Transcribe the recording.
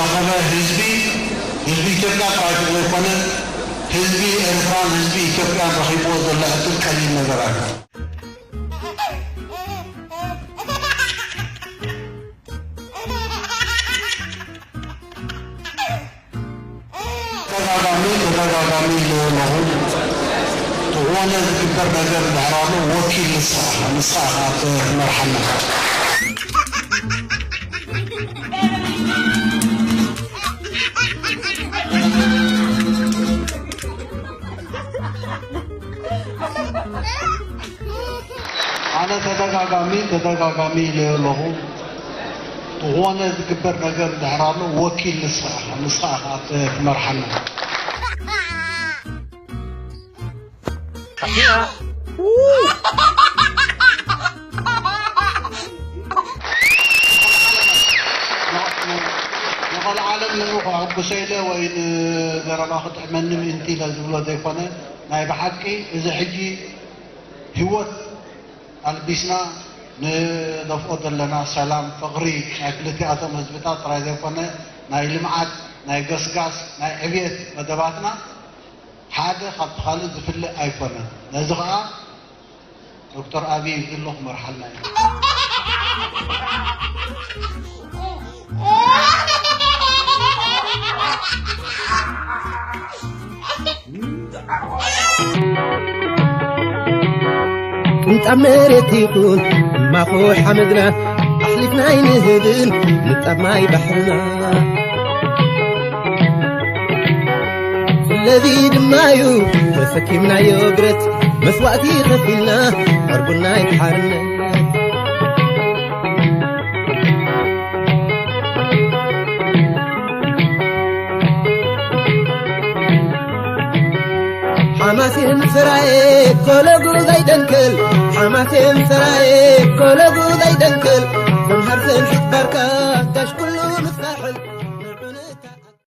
ዝረኸበ ህዝቢ፣ ህዝቢ ኢትዮጵያ ጥራይ ዘይኮነ፣ ህዝቢ ኤርትራን ህዝቢ ኢትዮጵያን ረኺብዎ ዘሎ ዕድል ቀሊል ነገር ኣይኮነን። ተደጋጋሚ፣ ተደጋጋሚ ኢለ ኣለኹ። ዝኾነ ዝግበር ነገር እንድሕር ኣሎ፣ ወኪል ንስኻ ኢኻ፣ ንስኻ ኢኻ ትመርሓና። ኣነ ተደጋጋሚ፣ ተደጋጋሚ ኢለዮ ኣለኹ። ዝኾነ ዝግበር ነገር እንድሕር ኣሎ፣ ወኪል ንስኻ ኢኻ፣ ንስኻ ኢኻ ትመርሓና። ንቐልዓለም ንኡ ከሐጉሰ ኢለ ወይ ንዘረባ ክጥዕመኒ ምእንቲ ኢለ ዝብሎ ዘይኮነ፣ ናይ ብሓቂ እዚ ሕጂ ህይወት ኣልቢስና ንደፍኦ ዘለና ሰላም፣ ፍቕሪ ናይ ክልቲኣቶም ህዝብታት ጥራይ ዘይኮነ፣ ናይ ልምዓት፣ ናይ ገስጋስ፣ ናይ ዕብየት መደባትና ሓደ ካብቲ ካልእ ዝፍለ ኣይኮነን። ነዚ ኸኣ ዶክተር ኣብይ ዝሎ ክመርሓልና እዩ። ቅንጣብ መሬት ይኹን እማኾ ሓመድና ኣሕሊፍና ኣይንህብን ንጣብ ማይ ባሕርና። ስለዚ ድማዩ ተሰኪምናዮ ብረት መስዋእቲ ከፊልና ዕርቡና ይሓርነት። ሓማሴን ሰራየ ኮለጉ ዘይደንክል ሓማሴን ሰራየ ኮለጉ ዘይደንክል